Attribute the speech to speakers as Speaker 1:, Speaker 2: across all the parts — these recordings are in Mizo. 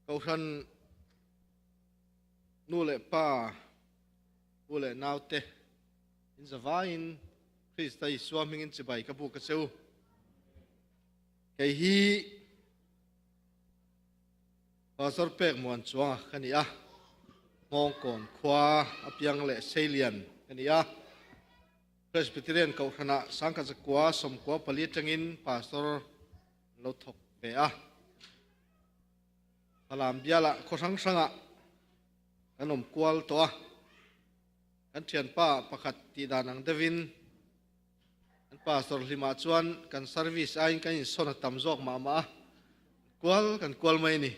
Speaker 1: Kohhran nu leh pa, u leh naute in zavaiin Krista Isua hmingin chibai ka buk a che u. Kei hi Pastor pek muan chuanga ka ni a, Hmawngkawn khua apiang leh Seilian ka ni a. Presbyterian Kohhranah Sangkazakua 94 atangin Pastor an lo thawk ve a. Falam bialah khaw hrang hrangah kan awm kual tawh a. Kan thianpa pakhat tih dan ang deuhin an Pastor hlimah chuan kan service aiin kan insawn a tam zawk mah mah a, kual kan kual mai a ni.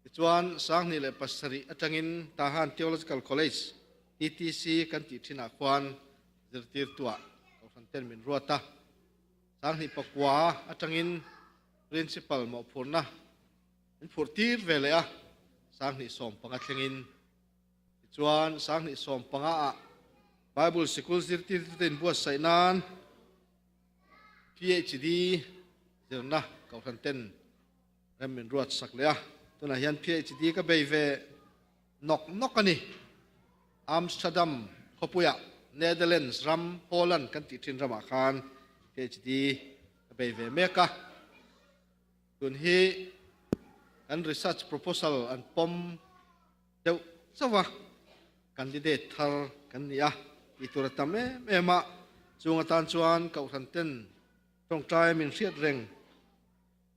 Speaker 1: Tichuan, 2007 atangin Tahan Theological College, TTC, kan tih thinah khuan zirtirtuah Kohhran ten min ruat a. 2009 atangin Principal mawhphurhna min phurh tir ve leh a, 2015 thlengin. Tichuan, 2015 ah Bible Sikul zirtirtute inbuatsaih nan PhD zirna Kohhran ten Rem min ruat sak leh a, tunah hian PhD ka bei ve nawk nawk a ni. Amsterdam khawpuiah Netherlands ram Holland kan tih thin ramah khan PhD ka bei ve mek a. Tun hi kan research proposal an pawm deuh chauh a, candidate thar kan ni a, tih tur a tam em em a, chung atan chuan Kohhran ten tawngtai min hriat reng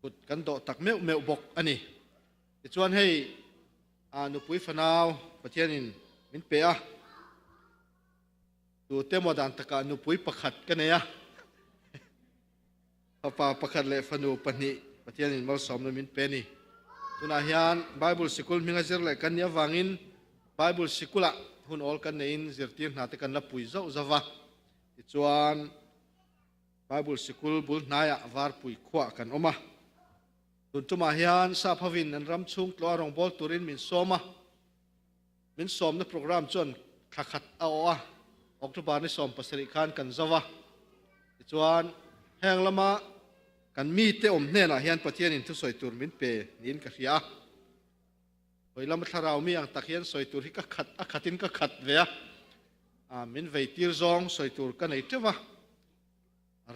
Speaker 1: Kut kan dawh tak meuh meuh bawk a ni. Tichuan hei a nupui fanau Pathianin min pe a, tute maw dan takah nupui pakhat ka nei a, fapa pakhat leh fanu pahnih Pathianin malsawmna min pe a ni. Tunah hian Bible sikul hminga zir leh kan nih avangin Bible sikulah hun awl kan neiin zirtir hna te kan la pui zauh zauh va. Tichuan. Bible sikul bul hnaiah varpui khuah kan awm a. Tun tumah hian sap hovin an ram chhung tlawh a rawngbâwl turin min sawm a. Min sawmna programme chuan thla khat a awh a, October ni 17 khan kan zo a. Tichuan, heng lama kan mite awm hnenah hian Pathianin thusawi tur min pe niin ka hria a. Hawi lama thlarau mi ang tak hian sawi tur hi ka khat a khatin ka khat ve a, min vei tir zawng sawi tur ka nei teuh a,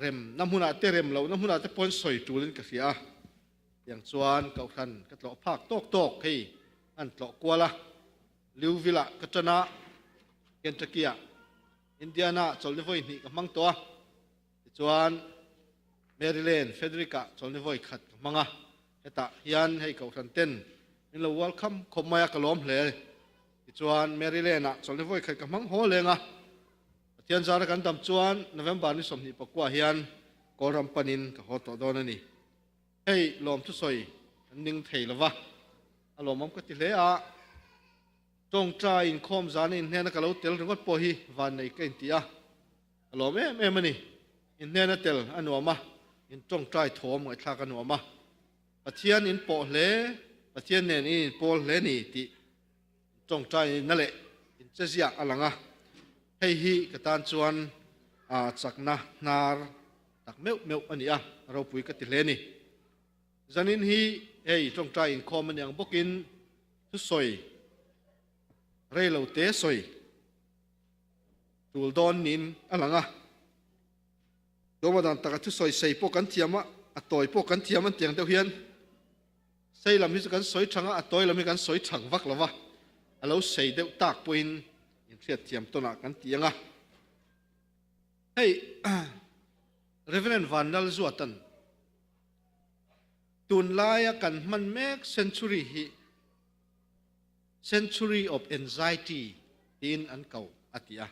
Speaker 1: rem na hmunah te rem lohna hmunah te pawhin sawi tulin ka hria a, tiang chuan Kohhran ka tlawh phak tawk tawk hei an tlawh kual a, Louisville-ah ka tan a, Kentucky-ah, Indiana-ah chawlhni vawi hnih ka hmang tawh a, tichuan Maryland, Frederick-ah chawlhni vawi khat ka hmang a. Hetah hian hei Kohhran ten min lo welcome khawp mai a, ka lawm hle. Tichuan Maryland ah chawlhni vawi khat ka hmang haw leng a, Pathian zara kan dam chuan November ni 29 hian Kawlram panin ka haw tawh dawn a ni. Hei lawm thusawi an ning thei lova, a lawmawm ka ti hle a, tawngtai inkhawm zana inhnena ka lo tel ringawt pawh hi vannei ka inti a. A lawm em em a ni. In hnena tel a nuam a, in tawngtai thawm ngaihthlak a nuam a. Pathian in pawh hle, Pathian nen in inpawl hle ni tih in tawngtai na leh in che ziah a lang a. Hei hi ka tan chuan a chakna hnar tak meuh meuh a ni a, ropui ka ti hle ni. Zanin hi hei tawngtai inkhawm a ni ang bawkin thusawi rei lo te sawi. Tul dawn niin a lang a. Dawma dan taka thusawi sei pawh kan thiam a, a tawi pawh kan thiam an tiang deuh hian sei lam hi chu kan sawi thang a, a tawi lam hi kan sawi thang vak lo va, a lo sei deuh tak pawhin inhriat thiam tawnah kan ti ang a. Hei Reverend Vanlalzuatan tunlaia kan hman mek century hi Century of Anxiety tiin an ko a ti a.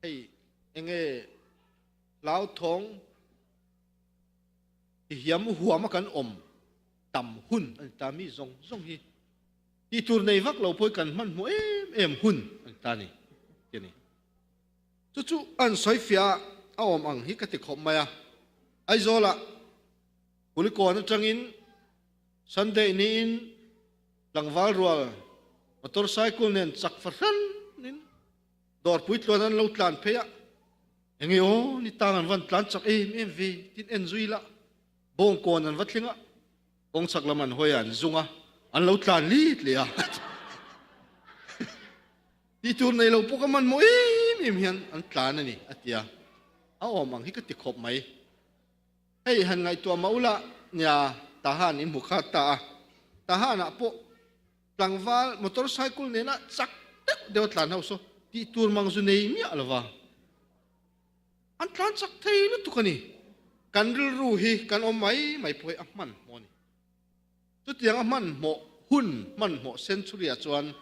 Speaker 1: Hei enge hlauthawng ti hiam huama kan awm tam hun a ni ta mi zawng zawng hi tih tur nei vak lo pawh hi kan hmanhmawh em em hun a ni ta ni ti a ni. Chu chu an sawifiah a awm ang hi ka ti khawp mai a. Aizawlah Kulikawn atangin Sunday niin tlangval rual motorcycle nen chak fahran in dawrpui tluan an lo tlan phei a, enge aw ni tang an van tlan chak em em ve tin en zui la, bawngkawn an va thleng a. Kawng chhak lam an hawi a, an zung a, an lo tlan lit leh a. Tih tur nei lo pawh ka hmanhmawh em em hian an tlan a ni, a ti a. A awm ang hi ka ti khawp mai. Hei han ngaihtuah mah ula nia Tahan in hmu khat ta a. Tahanah pawh tlangval motorcycle nena chak deuh deuh a tlan ho saw tih tur mang zu nei miah lo va. An tlan chak thei lutuk a ni. Kan rilru hi kan awm mai mai pawh hi a hmanhmawh a ni. Chutiang a hmanhmawh hun hmanhmawh century ah chuan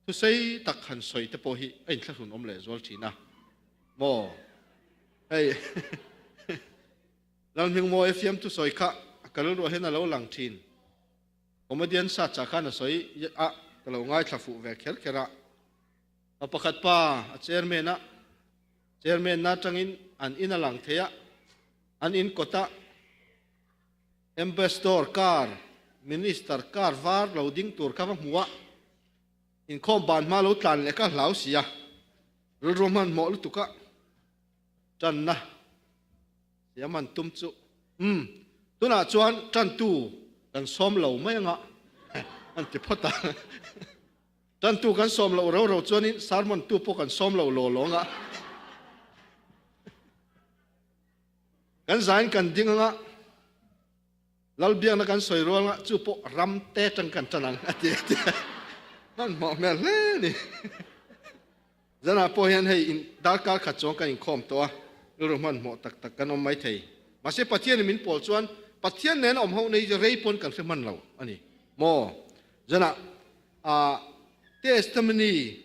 Speaker 1: thusei tak han sawi te pawh hi a inthlahrun awm leh zual thin a maw? Hei Lalhmingmawia fiamthu sawi kha a kal ruah hian a lo lang thin. Comedian Search ah khan a sawi a, ka lo ngaithla fuh ve kher kher a. Pa pakhat pa a chairman a, chairman na atangin an in a lang thei a, an in kawtah Ambassador car, Minister car var lo ding tur kha va hmu a, inkhawm ban hma lo tlan leh kha hlau si a, rilru hmanhmawh lutuk a tanna siam an tum chu umm tunah chuan tantu kan sawm lo mai anga an ti phawt a, tantu kan sawm loh ro ro chuanin sermon tu pawh kan sawm lo law law anga. Kan zain kan ding anga Lalbiakna kan sawi rual anga chu pawh ram te tang kan tan ang a ti a ti. Hmanhmawh hmel hle a ni. Zanah pawh hian hei in darkar khat chuang kan inkhawm tawh a, rilru hmanhmawh tak tak kan awm mai thei. Mahse Pathianin min pawl chuan Pathian nen a awm ho nei rei pawn kan hre hman lo a ni maw? Zanah ah testimony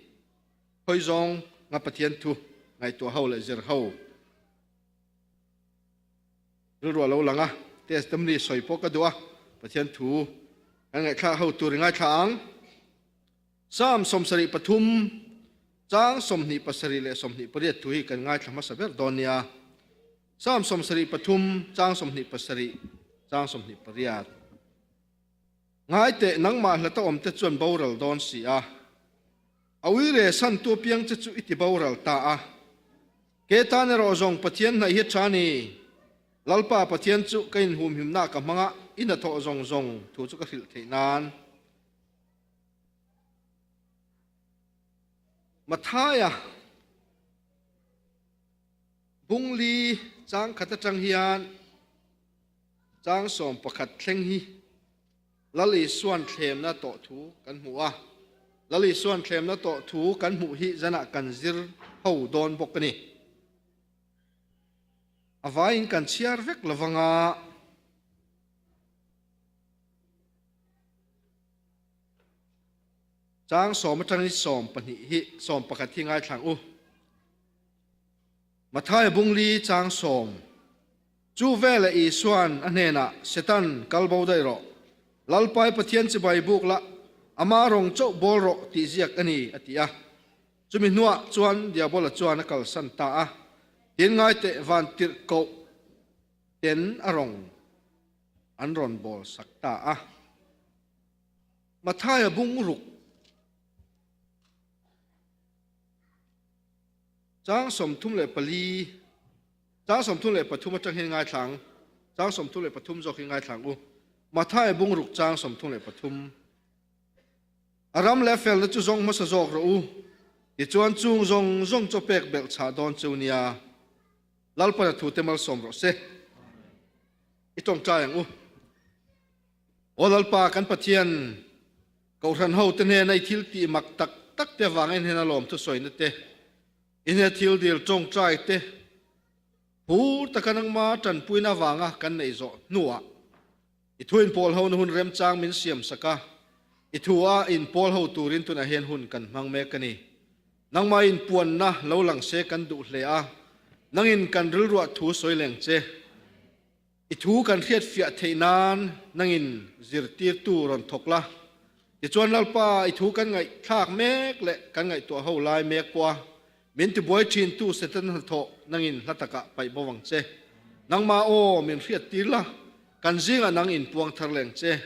Speaker 1: hawi zawng nga Pathian thu ngaihtuah ho leh zir ho. Rilru a lo lang a, testimony sawi pawh ka duh a, Pathian thu kan ngaihthlak ho tur i ngaithla ang. Psalm 73, chang 27 leh 28 thu hi kan ngaithla hmasa ber dawn nia. Psalm 73, chang 27, chang 28. Ngai teh nangmah hlata awmte chuan boral dawn si a. A uire santu apiang che chu i ti boral ta a. Ke tan erawh zawng Pathian hnaih hi tha ni. Lalpa Pathian chu ka inhumhimna ka hmang a, i hnathawh zawng zawng thu chu ka hrilh theih nan. Mathaia Bungli chang khat atang hian chang 11 thleng hi Lal Isuan thlemna tawh thu kan hmu a. Lal Isuan thlemna tawh thu kan hmuh hi zanah kan zir ho dawn bawk a ni. A vaiin kan chhiar vek lovang a. Chang 10 atangin 12 hi 11 hi ngaithlang u. Mathaia Bungli chang 10. Chu veleh Isua'n a hnenah, Setan, kal bo daih rawh. Lalpai Pathian chibai buk la, ama rawng chauh bawl rawh tih ziak a ni, a ti a. Chumi hnuah chuan Diabola chuan a kalsan ta a, Tin ngai teh van tirh koh ten a rawng an rawn bawl sak ta a. Mathaia bung ruk. Chang 34. Chang 33 atang hian ngaithlang, chang 33 zawk hi ngaithlang u. Mathaia bung ruk chang 33. A ram leh a felna chu zawng hmasa zawk rawh u, tichuan chung zawng zawng chaw pek belh chhah dawn cheu nia. Lalpan a thute malsawm rawh se. I tawngtai ang u. Aw Lalpa kan Pathian, Kohhran hote hnena i thil tih mak tak tak te avangin hena lawmthu sawina te, I hne thil dil tawngtai te phur taka nangma tanpuina avanga kan neih zawh hnuah i thu inpawl hona hun remchang min siam sak a, i thu a inpawl ho turin tunah hian hun kan hmang mek a ni. Nangma inpuanna lo lang se kan duh hle a, nangin kan rilruah thu sawi leng che. I thu kan hriat fiah theih nan nangin zirtirtu rawn thawk la. Tichuan Lalpa, i thu kan ngaihthlak mek leh kan ngaihtuah ho lai mek pawh a, min tibuai thintu Satan hnathawh nangin hla takah paih bo vang che. Nangmah aw, min hriat tir la, kan zingah nang inpuang thar leng che.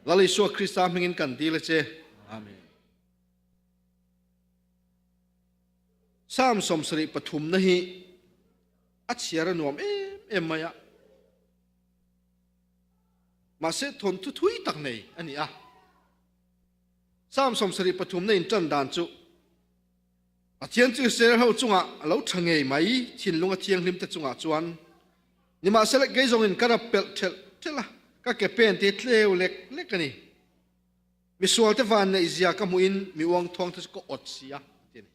Speaker 1: Lal Isua Krista hmingin kan dil a che. Amen. Psalm 73 na hi a chhiar a nuam em em mai a. Mahse thawnthu thui tak nei a ni a. Psalm 73 na inṭan dan chu Pathian chu Israel ho chungah a lo ṭha ngei mai, thinlung a thianghlim te chungah chuan. Nimahsela kei zawngin ka rap pelh ṭhelh ṭhelh a, ka ke pen te hi tleu lek lek a ni. Misual te van neih zia ka hmuhin mi uang thawng te chu ka awt si a, a ti a ni.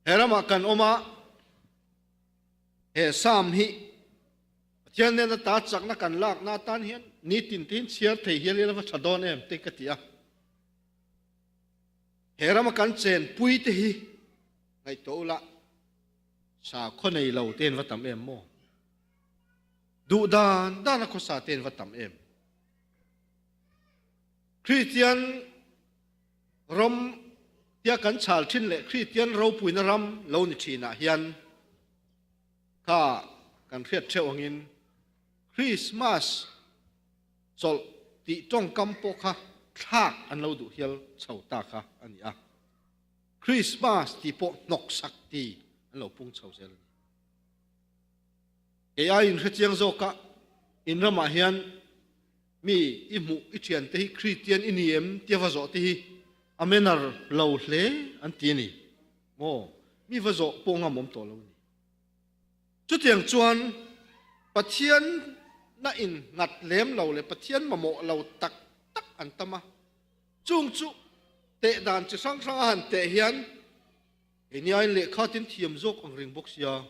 Speaker 1: He ramah kan awm a, he Psalm hi Pathian nena ta chakna kan lakna atan hian nitin te hian chhiar thei hial ila va tha dawn em te ka ti a. He rama kan chenpui te hi ngaihtuah ula sakhaw nei lo te in va tam em maw? Duh dan dan a khawsa te in va tam em? Kristian ram tia kan chhal thin leh Kristian ropuina ram lo ni thinah hian Kha kan hriat theuh angin Christmas chawlh tih tawngkam pawh kha thlak an lo duh hial chho ta kha a ni a. Christmas tih pawh hnawksak ti an lo pung chho zel a ni. Kei aiin hrechiang zawka in ramah hian mi i hmuh i thiante hi Kristian i ni em tia va zawh te hi a manner lo hle an ti a ni. Maw? Mi va zawh pawh ngam awm tawh lo a ni. Chutiang chuan Pathian na in nghat lem lo leh Pathian mamawh lo tak tak an tam a. Chung chu teh dan chi hrang hrang a han teh hian keini aiin lehkha tin thiam zawk ang reng bawk sia,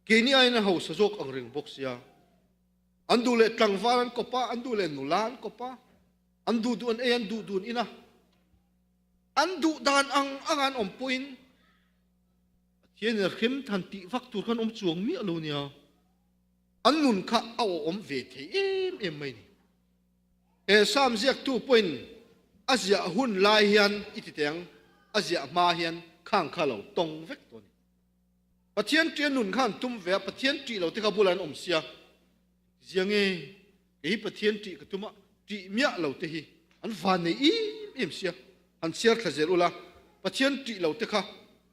Speaker 1: keini aiin a hausa zawk ang reng bawk sia. An duh leh tlangval an kawp a, an duh leh nula an kawp a, an duh duh an ei, an duh duh an in a. An duh dan ang ang an awm pawhin Pathian in a hrem than tih vak tur khan awm chuang miah lo nia. An nun kha a awm ve thei em em mai ni. He Psalm ziaktu pawhin a ziah hun lai hian i ti teh ang, a ziah hma hian khang kha lo tawng vek tawh a ni. Pathian ṭih a nun kha an tum ve a, Pathian ṭih lo te kha bulah an awm sia. Zia nge kei hi Pathian ṭih ka tum a, ṭih miah lo te hi an van nei em em sia. Han chhiar thla zel ula, Pathian ṭih lo te kha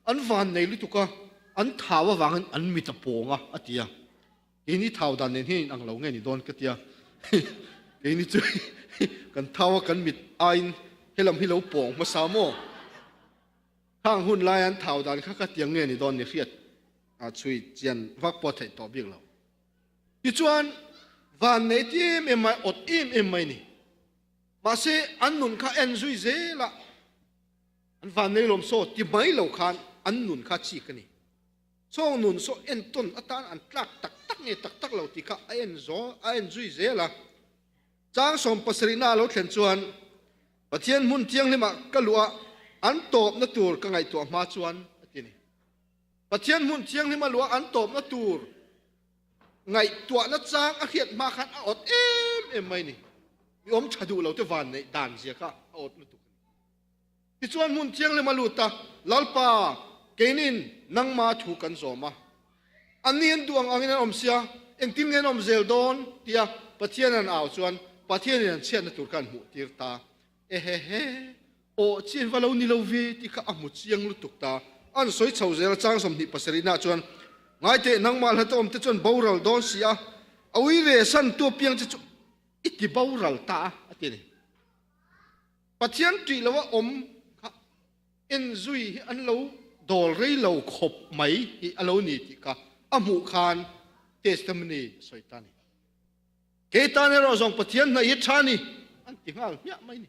Speaker 1: an van nei lutuk a, an thau avangin an mit a pawng a, a ti a. Keini thau dan nen hian inang lo nge ni dawn ka ti a. Keini chu kan thau a, kan mit aiin helam hi lo pawng hmasa maw? Khang hun lai an thau dan kha ka tiang nge ni dawn ni hriat a chhui chian vak pawh theih tawh bik lo. Tichuan van nei ti em em mai, awt em em mai ni. Mahse an nun kha en zui zel a, an van nei lawm saw ti mai lo khan an nun kha chik a ni. Chawng nun saw entawn atan an tlak tak tak nge tak tak lo tih kha a en zaw a en zui zel a. Chang 70 na a lo thlen chuan Pathian hmun thianghlimah ka luh a, an tawpna tur ka ngaihtuah hma chuan a ti a ni. Pathian hmun thianghlim a luh a, an tawpna tur ngaihtuahna chang a hriat hma khan a awt em em mai a ni. Mi awm tha duh lo te van neih dan zia kha a awt lutuk a ni. Tichuan hmun thianghlim a lut a, Lalpa, keinin nangma thu kan zawm a. Anni an duh ang angin an awm sia, engtin nge an awm zel dawn? tia Pathian an au chuan Pathianin an chhiatna tur kha an hmuh tir ta. Ehehe, aw chian va lo ni lo ve tih kha a hmu chiang lutuk ta. An sawi chho zel a, chang 27 nah chuan, Ngaiteh, nangmah hlata awmte chuan boral dawn si a, a ui ve santu apiang che chu i ti boral ta a, a ti a ni. Pathian ṭih loa awm kha enzui hi an lo dawl rei lo khawp mai hi a lo ni tih kha a hmuh khan testimony a sawi ta a ni. Kei tan erawh zawng Pathian hnaih hi ṭha a ni an ti nghal hmiah mai a ni.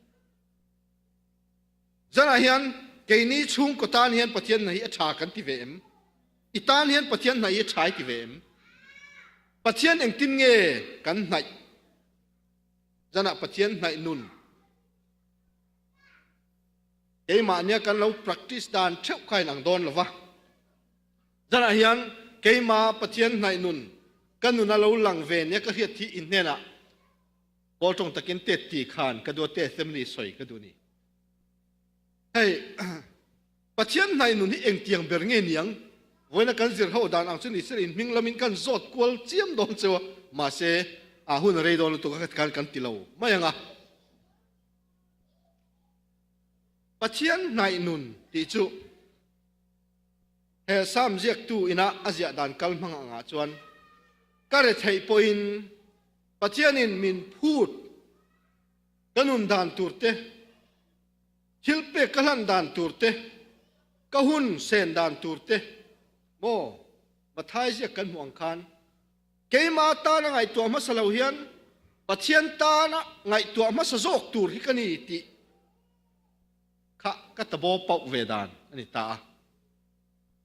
Speaker 1: Zanah hian keini chhungkaw tan hian Pathian hnaih hi a ṭha kan ti ve em? I tan hian Pathian hnaih hi a ṭha i ti ve em? Pathian engtin nge kan hnaih? Zanah Pathian hnaih nun keimahnia kan lo practice dan theuh kha inang dawn lo va. Zanah hian keima Pathian hnaih nun ka nun a lo lang ve nia ka hriat hi in hnenah Paul tawng takin tet ti khan ka duh a, testimony sawi ka duh a ni. Hei Pathian hnaih nun hi engtiang ber nge niang? Vawiina kan zir ho dan ang chu ni sir in hming lamin kan zawt kual chiam dawn cheu a, mahse a hun a rei dawn lutuk a khan kan ti lo mai ang a. Pathian hnaih nun tih chu he Psalm ziaktu ina a ziah dan kal hmang angah chuan. Ka retheih pawhin Pathianin min phut ka nun dan tur te, thil pek ka hlan dan tur te, ka hun sen dan tur te maw Mathai ziak kan hmuh ang khan keima tana ngaihtuah hmasa lo hian Pathian tana ngaihtuah hmasa zawk tur hi ka ni tih kha ka tabaw pauh ve dan a ni ta a.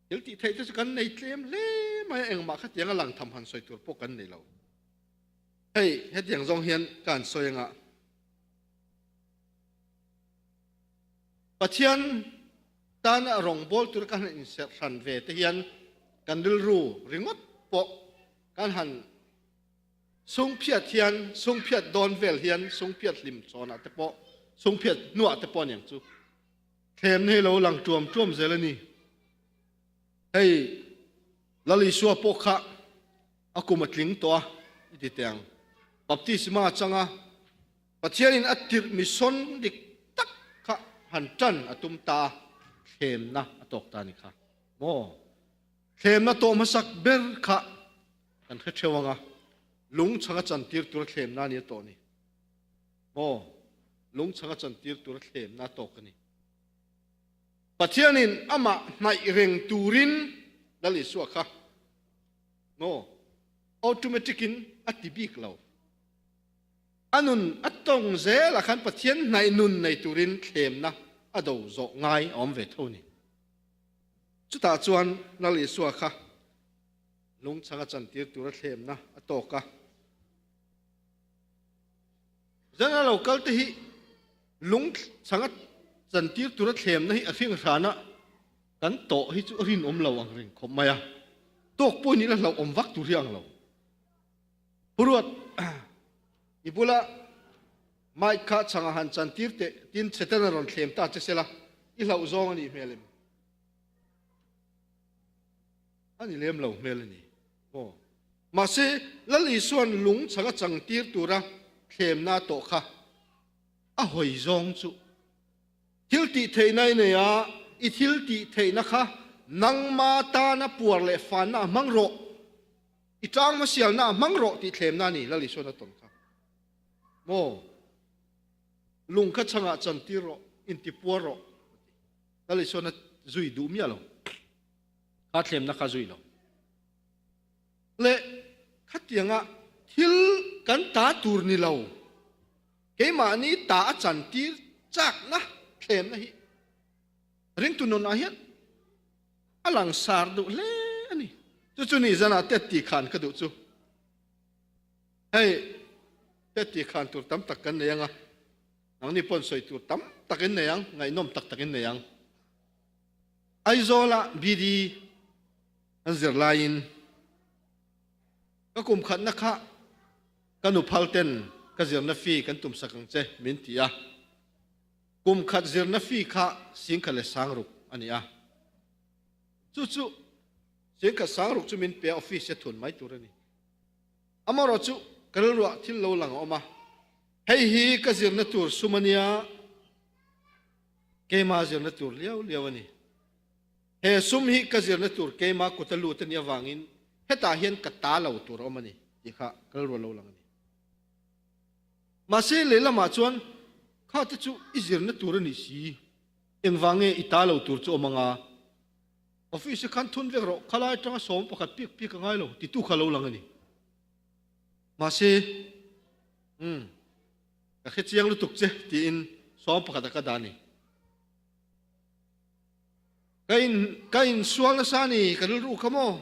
Speaker 1: Thil tih theih te chu kan nei tlem hle mai a, engmah khatiang a lang tham han sawi tur pawh kan nei lo. Hei hetiang zawng hian ka han sawi anga Pathian tana rawngbawl tura kan han inserh hran ve te hian kan rilru ringawt pawh kan han sungphiat hian sungphiat dawn vel hian sungphiat hlim chawnah te pawh sungphiat hnuah te pawh aniang chu Thlemna hi lo lang tuam tuam zel a ni. Hei Lal Isua pawh kha a kum a tling tawh a, i ti teh ang. Baptisma a chang a, Pathianin a tirh mission dik tak kha han tan a tum ta a, thlemna a tawk ta a ni kha. Maw? Thlemna tawh hmasak ber kha kan hre theuh ang a, lung chhanga chantir tura thlemna a ni a tawh ni. Maw? Lungchhanga chantir tura thlemna tawk a ni. Pathianin amah hnaih reng turin Lal Isua kha maw automatic in a ti bik lo. A nun a tawng zelah khan Pathian hnaih nun nei turin thlemna a do zawh ngai a awm ve tho a ni. Chutah chuan Lal Isua kha lungchhanga chantir tura thlemna a tawk a. Zan a lo kal te hi lung changa chantir tura thlemna hi a hring hrana kan tawh hi chu a rinawm lo ang reng khawp mai a. Tawk pawh nih la hlauhawm vak tur hi ang lo. Pu Ruat, i bula mic kha changa han chantir teh tin Satan a rawn thlem ta che sela i hlauh zawng a nih hmel em? A ni lem lo hmel a ni maw? Mahse, Lal Isua'n lung chhanga changtir tura thlemna a tawh kha a hawi zawng chu thil tih theihna i nei a, i thil tih theihna kha nangma tana puar leh fanna a hmang rawh, i tang hmasialna a hmang rawh tih thlemna a ni, Lal Isua'n a tawn kha. Maw? Lung kha chhangah chantir rawh, intipuar rawh a ti. Lal Isua'n a zui duh miah lo. Kha thlemna kha zui lo. Le khatianga thil kan ta tur ni lo, keimahni ta a chantir chakna thlemna hi ringtu nunah hian a langsar duh hle a ni. Chu chu ni zanah tet tih khan ka duh chu. Hei tet tih khan tur tam tak kan nei anga, nangni pawn sawi tur tam tak in nei ang, ngaihnawm tak tak in nei ang. Aizawla BD an zir laiin ka kum khatna kha ka nuphal ten ka zirna fee kan tumsak ang che min ti a, kum khat zirna fee kha singkhat leh sangruk a ni a, chu chu singkhat sangruk chu min pe a office a thun mai tur a ni. Amaherawh chu ka rilruah thil lo lang a awm a, hei hi ka zirna tur sum a nia, Keima zirna tur liau liau a ni. He sum hi ka zirna tur keima kuta lut a nih avangin hetah hian ka ta lo tur a awm a ni tih kha ka rilru lo lang a ni. Mahse lehlamah chuan kha te chu i zirna tur a nih si, engvang nge i ta lo tur chu awm anga office khan thun vek rawh, khalai atanga sawm pakhat pik pik a ngai lo titu kha lo lang a ni. Mahse, umm. Ka hre chiang lutuk che tiin sawm pakhat a ka dah a ni. Ka in ka insual nasa a ni ka rilru kha maw?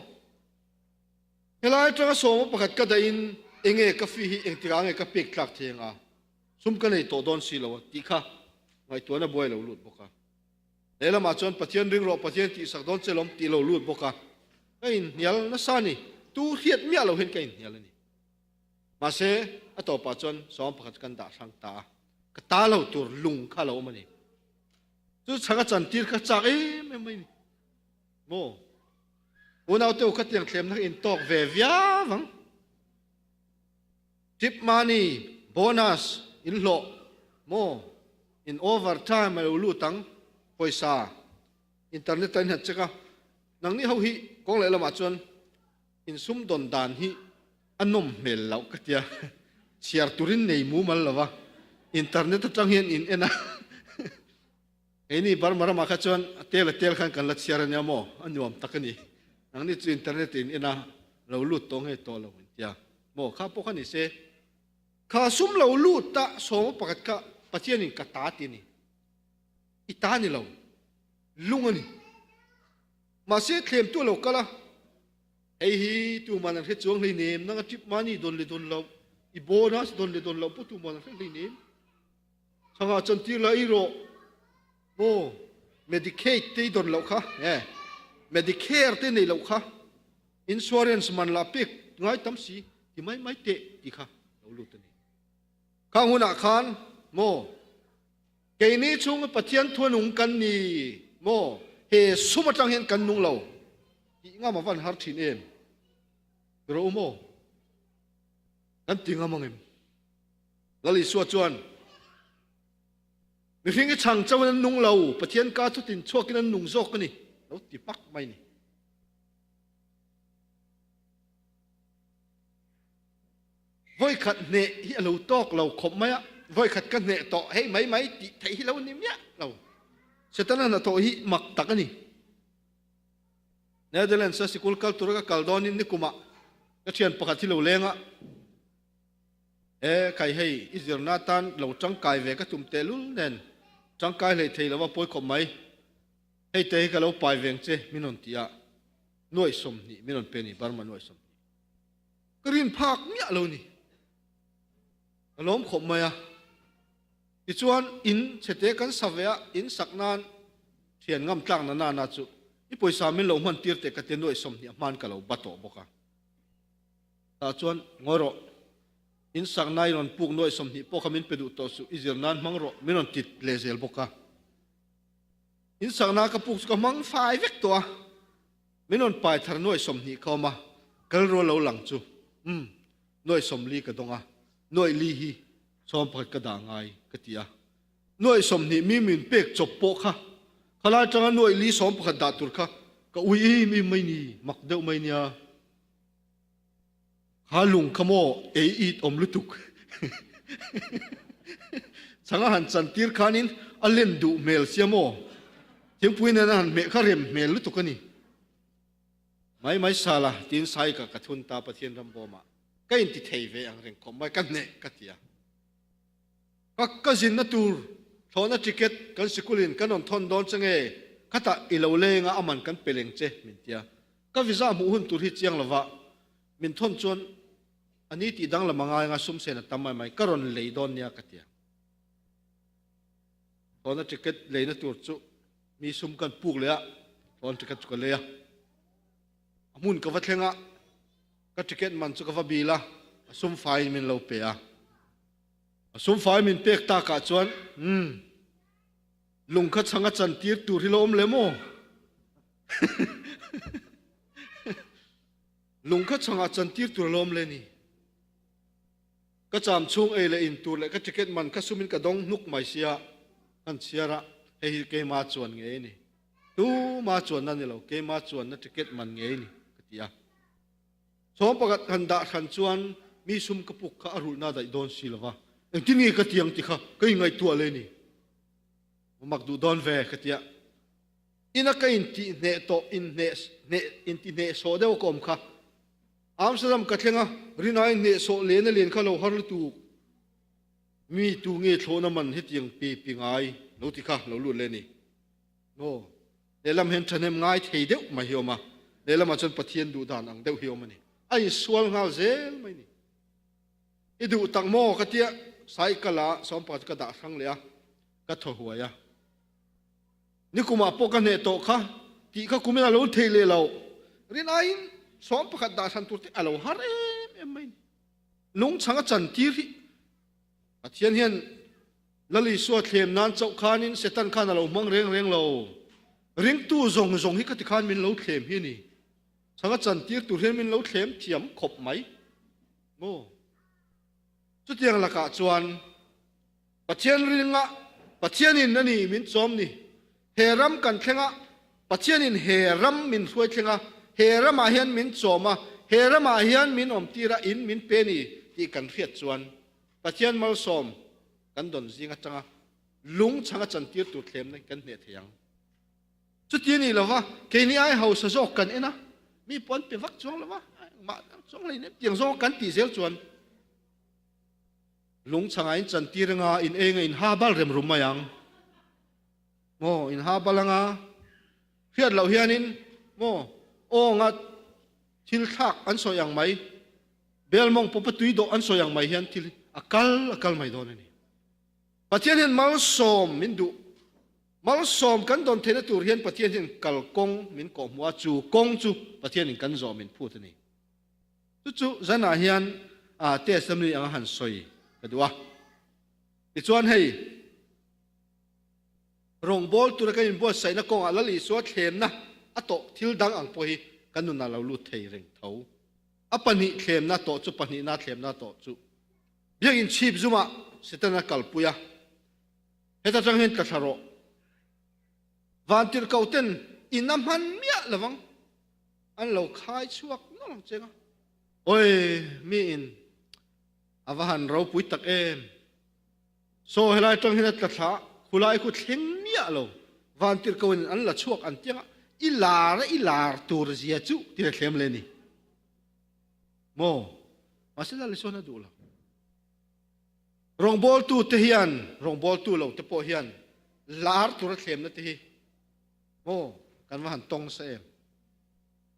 Speaker 1: Helai atanga sawma pakhat ka dahin enge ka fee hi engtikah nge ka pek tlak thei anga sum ka nei tawh dawn si lo a tih kha ngaihtuahna buai lo lut bawk a. Lehlamah chuan Pathian ring rawh Pathian tihsak dawn che lawm tih lo lut bawk a. Ka inhnial nasa a ni. Tu hriat miah lo hian ka inhnial a ni. Mahse, a tawpah chuan sawm pakhat chu kan dah hrang ta a, ka ta lo tur lung kha a lo awm a ni. Chu chhang a chantir kha chak em em mai a ni. Maw? Unaute u khatiang thlemna kha in tawk ve viau ang. Tip money, bonus, in hlawh, maw? In overtime a lo lut ang, pawisa, internet a inhat chek a. Nangni ho hi kawng lehlamah chuan insumdawn dan hi. A nawm hmel loh ka tia. Chhiar turin nei mumal lo va, internet atang hian in en a. Keini Burma ramah kha chuan a tel a tel khan kan la chhiar a nia maw? A nuam tak a ni. Nangni chu internet in en a, lo lut tawh nge tawh lo in tia maw? Kha pawh kha ni se. Kha sum lo lut ta sawma pakhat kha Pathianin ka ta ti a ni. I ta ni lo. Lung a ni. Mahse thlemtu a lo kal a. Hei hi tuman an hre chuang hleinem, nang a trip mahni dawn leh dawn loh, i bonus dawn leh dawn loh pawh tuman an hre hleinem. Chhangah chantir la ei rawh. Maw Medicaid te i dawn loh kha, e Medicare te nei loh kha, insurance man lah pek ngai tam si, ti mai mai teh ti kha lo lut a ni. Khang hunah khan maw keini chhunga Pathian thuanung kan ni maw he sum atang hian kan nung lo tih ngam a van har thin em? Rawh u maw? Kan ti ngam ang em? Lal Isua chuan, Mihring i chhang chauhin an nung lo, Pathian ka thutin chhuakin an nung zawk a ni, lo ti hmak mai ni. Vawikhat hneh hi a lo tawk lo khawp mai a, vawikhat ka hneh tawh hei mai mai tih theih hi lo ni miah lo. Setana hnathawh hi mak tak a ni. Netherlands-a sikul kal tura ka kal dawnin nikumah ka thian pakhat hi lo leng a, E khai hei, i zirna atan lo tangkai ve ka tum tehlul nen tangkai hlei thei lova pawi khawp mai. Hei te hi ka lo pai veng che min rawn ti a, nuaih 20 min rawn pe ni, Burma nuaih 20. Ka rin phak miah lo ni. Ka lawm khawp mai a. Tichuan in chhete kan sa ve a, in sak nan thian ngam tlak na nana chu i pawisa min lo hman tir teh ka tia nuaih 20 a hman ka lo ba tawh bawk a. Tah chuan ngawi rawh, in sak na i rawn puk nuaih 20 pawh kha min pe duh tawh suh, i zir nan hmang rawh min rawn tit leh zel bawk a. In sak na ka puk chu ka hmang fai vek tawh a, min rawn pai thar nuaih 20 kha awm a, kal rual lo lang chu umm nuaih 40 ka dawng a, nuaih li hi 11 ka dah ngai ka ti a. Nuaih 20 mi min pek chawp pawh kha khalai atanga nuaih li 11 dah tur kha ka ui im im mai ni, mak deuh mai nia. Kha lung kha maw ei it awm lutuk. Changa han chantir khanin a len duh hmel sia maw. Thingpui nena han hmeh kha rem hmel lutuk a ni. Mai mai sala tiin sai ka ka thun ta Pathian ram bawmah ka inti thei ve ang reng khawp mai ka hneh ka ti a. Ka ka zinna tur thlawhna ticket kan sikulin kan rawn thawn dawn che nge khatah i lo leng a aman kan pe leng che min tia. Ka visa hmuh hun tur hi chiang lova min thawn chuan a ni tih danglam a ngai anga sum sen a tam mai mai ka rawn lei dawn nia ka ti a. Thlawhna ticket leina tur chu mi sum kan puk leh a, thlawhna ticket chu ka lei a. A hmun ka va thleng a, ka ticket man chu ka va bil a, a sum faiin min lo pe a. A sum fai min pek takah chuan umm lung kha chhang a chantir tur hi lo awm le maw? Lung kha chhangah chantir tur a lawm le ni. Ka cham chhung ei leh in tur leh ka ticket man kha sumin ka dawng hnuk mai sia kan chhiar a, hei hi keima chuan ngei ni. Tuma chuanna ni lo, keima chuanna ticket man ngei ni ka ti a. Chhawm pakhat han dah hran chuan mi sum ka puk kha a rulhna daih dawn si lova, engtin nge ka ti ang ti kha ka ingaihtuah le ni. Mak duh dawn ve ka ti a. Ina ka intih hneh tawh, inhneh hneh inti hnehsawh deuh ka awm kha. Amsterdam ka thleng a, rinai hnehsawh len a len kha lo har lutuk. Mi tu nge thlawhna man hetiang pe pi ngai lo ti kha lo lut leh ni. Maw? Lehlam hian thahnem ngai thei deuh mai hi awm a, lehlamah chuan Pathian duh dan ang deuh hi awm a ni. A insual nghal zel mai ni. I duh tak maw ka tia cycle ah 11 chu ka dah hrang leh a, ka thaw huai a. Nikumah pawh ka hneh tawh kha tih kha kumin a lo thei leh lo. Rin aiin 11 dah hran tur te a lo har em em mai ni. Lungchhang a chantir hi Pathian hian Lal Isua thlem nan chauh khanin Satan khan a lo hmang reng reng lo. Ringtu zawng zawng hi khati khan min lo thlem hi a ni. Chhang a chantir tur hian min lo thlem thiam khawp mai maw? Chutiang lakah chuan Pathian ringa Pathianin a ni min chawm ni. He ram kan thleng a, Pathianin he ram min hruai thleng a, he ramah hian min chawm a, he ramah hian min awmtir a, in min pe ni tih kan hriat chuan Pathian malsawm kan dawn zing atanga lung chhanga chantir tur thlemna kan hneh thei ang. Chuti a nih lova, keini ai hausa zawk kan en a, mi pawh an pe vak chuang lova, engmah chuang hlei nem tiang zawng kan tih zel chuan lung chhangah in chantir anga in enga in ha bal rem rum mai ang. Maw in ha bal anga hriat loh hianin maw awnga thil thlak an sawi ang mai, bel mawng pawpa tui dawh an sawi ang mai hian thil a kal a kal mai dawn a ni. Pathian hian malsawm min duh. Malsawm kan dawn theihna tur hian Pathian hian kalkawng min kawhhmuh a, chu kawng chu Pathianin kan zawh min phut a ni. Chu chu zanah hian testimony anga han sawi ka duh a. Tichuan hei rawngbâwl tura kan inbuatsaihna kawngah Lal Isua thlemna a tawh thil dang ang pawh hi kan nunah lo lut thei reng tho. A pahnih thlemna tawh chu pahnihna thlemna tawh chu Biakinn chhip zumah Setana kalpui a. Heta tang hian tla thla rawh. Vantirhkoh ten in a hman miah lovang an lo khai chhuak nawlh ang cheng a. Awi mi in a va han ropui tak em. Saw helai tang hian a tla thla khulai khu thleng miah lo. Vantirhkoh in an la chhuak an tiang a, i lar a i lar tur zia chu ti le thlem le ni. Maw? Mahse Lal Isuan a duh lo. Rawngbawltu te hian, rawngbawltu lo te pawh hian lar tura thlemna te hi maw kan va han tawng sa em?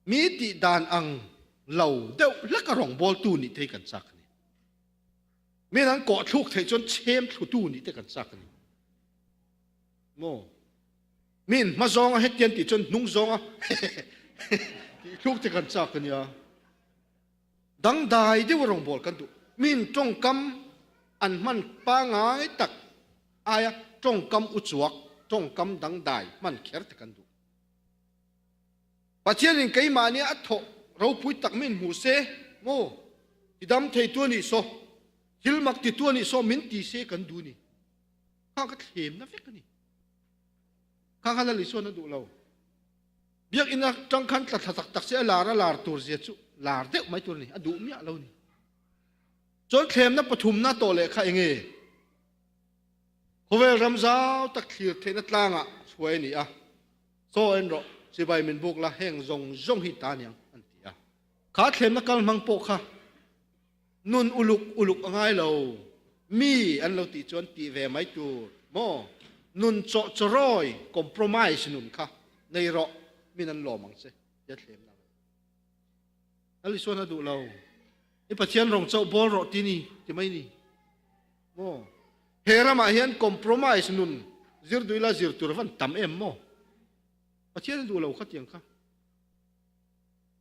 Speaker 1: Mi tih dan ang lo deuh hleka rawngbawltu nih te hi kan chak a ni. Mi an kawh thluk theih chuan chhem thlutu nih te kan chak a ni. Maw? Min hma zawnga hetian tih chuan hnung zawnga tih thluk te kan chak a nia. Dangdai deuh a rawngbâwl kan duh. Min tawngkam an hman pangngai tak aia tawngkam uchuak, tawngkam dangdai hman kher te kan duh. Pathianin keimahnia a thawh ropui tak min hmu se maw? Ti dam theitu a nih saw, thil mak titu a nih saw min ti se kan duh ni. Khang kha thlemna vek a ni. Khang kha Lal Isuan a duh lo. Biakinn atang khan tla thla tak tak se a lar a lar tur zia chu lar deuh mai tur a ni, a duh miah lo a ni. Chuan thlemna pathumna tawh leh kha enge? Khawvel ram zau tak thlir theihna tlangah chhuai a ni a, Chaw en rawh, chibai min buk la, heng zawng zawng hi ta aniang an ti a. Kha thlemna kal hmang pawh kha nun uluk uluk a ngai lo, mi an lo tih chuan tih ve mai tur maw? Nun chawh chawrawi, compromise, nun kha nei rawh, min an lawm ang che tia thlem na ngai. Lal Isuan a duh lo, i Pathian rawng chauh bawl rawh ti ni ti mai ni maw? He ramah hian compromise nun zir duh ila zir tur a van tam em maw? Pathian a duh lo kha tiang kha.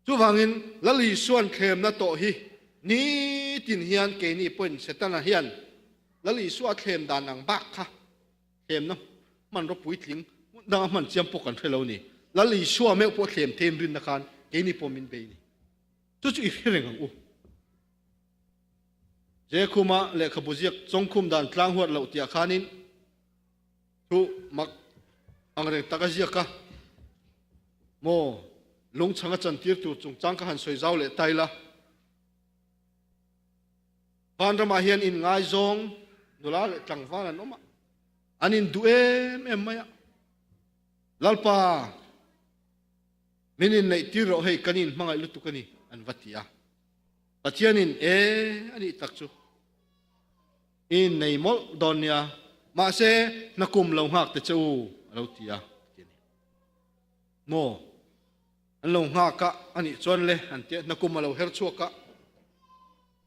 Speaker 1: Chuvangin, Lal Isuan thlemna tawh hi nitin hian keini pawhin Setana hian Lal Isua a thlem dan ang bak kha thlemna hmanraw puitling hmun danga hman chiam pawh kan hre lo ni. Lal Isua meuh pawh thlem theiin rinna khan keini pawh min bei ni. Chu chu i hre reng ang u. Jekhuma lehkhabu ziak Chawngkhum dan tlang huat loh tiah khanin Thu mak angreng tak a ziak a, Maw, lungchhang a chantir tur chungchang ka han sawi zau leh ta ila. Vanramah hian inngaizawng nula leh tlangval an awm a, an induh em em mai a. Lalpa, min inneihtir rawh hei kan inhmangaih lutuk a ni, an va ti a. Pathianin, E, a nih tak chu. I nei mawlh dawn nia, mahse hna kum lo nghak te che u, a lo ti a, ti a ni. Maw? An lo nghak a, a nih chuan le, an ti a, hna kum a lo her chhuak a.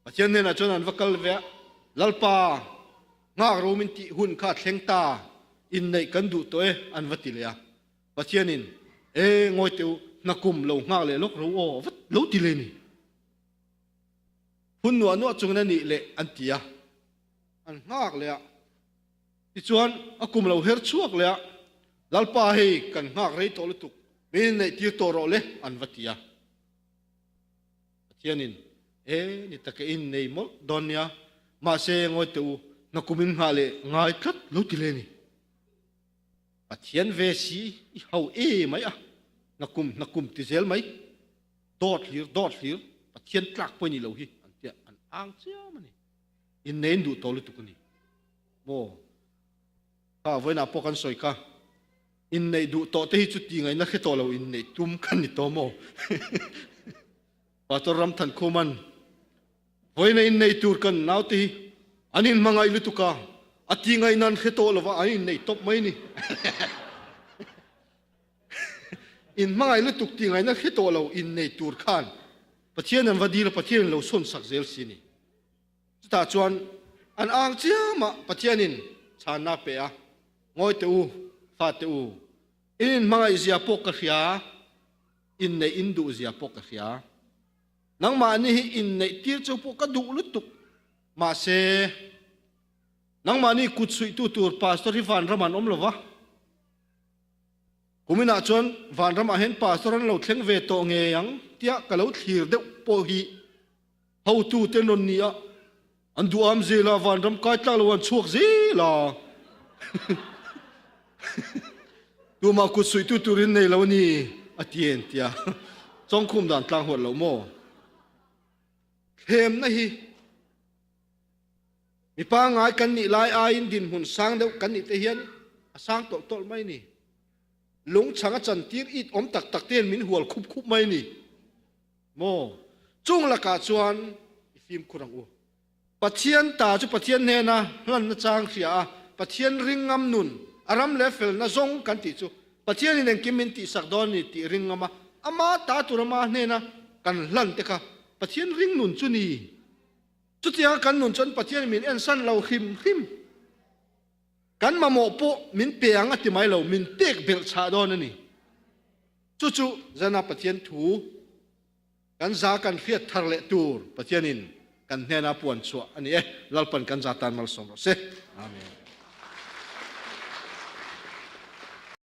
Speaker 1: Pathian hnenah chuan an va kal ve a, Lalpa, nghak ro min tih hun kha a thleng ta, inneih kan duh tawh e, an va ti leh a. Pathianin, E, ngawi teh u, hna kum lo nghak leh lawk ro aw, va lo ti leh ni. Hun nuah nuah chungin a nih leh an ti a, an nghak leh a. Tichuan a kum lo her chhuak leh a, Lalpa hei kan nghak rei tawh lutuk, min inneih tir tawh rawh le an va ti a. Pathianin, E, ni taka innei mawlh dawn nia, mahse ngawi teh u, hna kum in nghah leh ngai tlat lo ti le ni. Pathian ve si i hau e mai a, hna kum hna kum ti zel mai, dawt hlir dawt hlir. Pathian tlak pawh i nih loh hi an tia an ang chiam a ni. Innei in duh tawh lutuk a ni maw? Kha vawiinah pawh kan sawi kha, inneih duh tawh te hi chu ti ngaihna hre tawh lo inneih tum kan ni tawh maw? Pastor Ramthan Khuman vawiina inneih tur kan naute hi an inhmangaih lutuk a, a ti ngaihna an hre tawh lova an inneih tawp mai ni. Inhmangaih lutuk ti ngaihna hre tawh lo inneih tur khan Pathian an va dil a, Pathian in lo sawn sak zel si ni. Chutah chuan an ang chiam a, Pathianin chhanna a pe a, Ngawi teh u, fate u, in inhmangaih zia pawh ka hria, inneih in duh zia pawh ka hria. Nangmahni hi inneih tir chu pawh ka duh lutuk, mahse, nangmahni kut suihtu tur pastor hi vanram an awm lo va. Kuminah chuan vanramah hian pastor an lo thleng ve tawh ngei ang tia ka lo thlir deuh pawh hi Hotu te rawn ni a, an duham zel a, vanram kai tlak lo an chhuak zel a. Tumah kut suihtu turin nei lo a ni, a ti en tia. Chawngkhum dan tlang huat lo maw? Thlemna hi mi pangngai kan nih lai aiin dinhmun sang deuh kan nih te hian a sang tawlh tawlh mai ni. Lungchang a chantir it awm tak tak te hian min hual khup khup mai ni. Maw? Chung lakah chuan i fimkhur ang u. Pathian ta chu Pathian hnena hlanna chang hria a, Pathian ring ngam nun, a ram leh felna zawng kan tih chu Pathianin engkim min tihsak dawn a ni tih ring ngam a, ama ta tur ama hnena kan hlan te kha Pathian ring nun chu ni. Chutianga kan nun chuan Pathianin min ensan lo hrim hrim. Kan mamawh pawh min pe ang a ti mai lo, min pek belh chhah dawn a ni. Chu chu zana Pathian thu kan za kan hriat thar leh tur Pathianin kan hnena puan chhuah a ni e. Lalpan kan za tan malsawm rawh se. Amen.